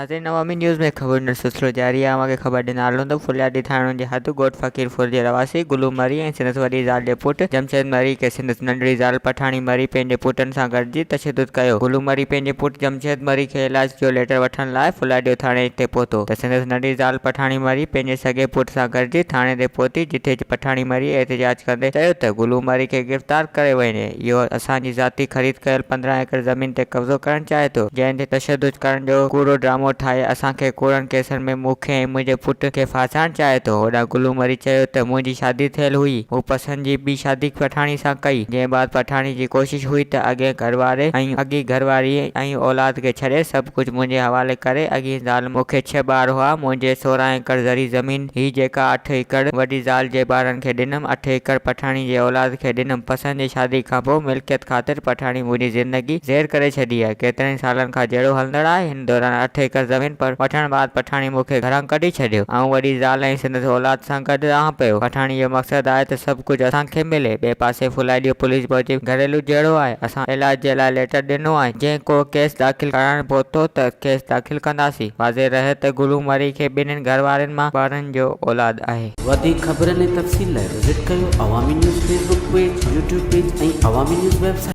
ناظرين عوامي نيوز ۾ خبرن جو سلسلو جاري آهي اوهان کي خبر ڏيندا هلون ته ڦلياٽي ٿاڻو جي حد ڳوٺ فقير ڦر جي رهواسي گلو مري ۽ سندس وڏي زال جي پٽ جمشيد مري کي سندس ننڍڙي زال پٺاڻي مري پنهنجي پٽن سان گڏجي تشدد ڪيو گلو مري پنهنجي پٽ جمشيد مري کي علاج جو ليٽر وٺڻ لاء ڦلياٽيو ٿاڻي تي پهتو ته سندس ننڍي زال پٺاڻي مري پنهنجي سڳي پٽ سان گڏجي ٿاڻي تي پهتي جتي پٺاڻي مري احتجاج ڪندي چيو ته گلو مري کي گرفتار ڪري وڃي. اهو اسان جي ذاتي خريد ڪيل 15 ايڪڙ زمين تي قبضو ڪرڻ چاهي ٿو، جنهن تي تشدد ڪرڻ جو ڪوڙو ڊرامو ٺاهي اسان کي ڪوڙن ڪيسن ۾ مون کي ۽ منهنجي پٽ کي ڦاسائڻ چاهي ٿو. هوڏانهن گلو مري چيو ته منهنجي شادي ٿيل هئي، مون پسند جي ٻي شادي پٺاڻي سان ڪئي، جنهن بعد پٺاڻي جي ڪوشش هئي ته اڳئين گهرواري ۽ اڳين گهرواري ۽ اولاد کي ڇڏي سڀ ڪجهه منهنجي حوالي ڪري، اڳين زال مون کي ڇهه ٻار هئا، منهنجي 16 ايڪڙ زرعي زمين هئي جيڪا اٺ ايڪڙ وڏي زال جي ٻارن کي ڏنم، اٺ ايڪڙ پٺاڻي جي اولاد کي ڏنم، پسند جي شادي کان پوء ملڪيت خاطر پٺاڻي منهنجي زندگي زهر ڪري ڇڏي آهي، ڪيترن ئي سالن کان جهيڙو هلندڙ آهي، هن دوران اٺ ايڪڙ زمين پر وٺڻ بعد پٺاڻي مون کي گهران ڪڍي ڇڏيو، آئون وڏي زال ۽ سندس اولاد سان گڏ رهان پيو، پٺاڻي جو مقصد آهي ته سڀ ڪجهه اسان کي ملي، ٻئي پاسي ڦلائيڏيو پوليس موجب گهريلو جهيڙو آهي، اسان علاج جي لاء ليٽر ڏنو آهي، جنهن ڪو ڪيس داخل ڪرائڻ پهتو ته ڪيس داخل ڪنداسين، واضح رهي ته گلو مري کي ٻنهين گهروارين مان ٻارن جو اولاد آهي. وڌيڪ خبرن ۽ تفصيل لاء وزٽ ڪيو Awami news Facebook page, YouTube page ۽ Awami news website.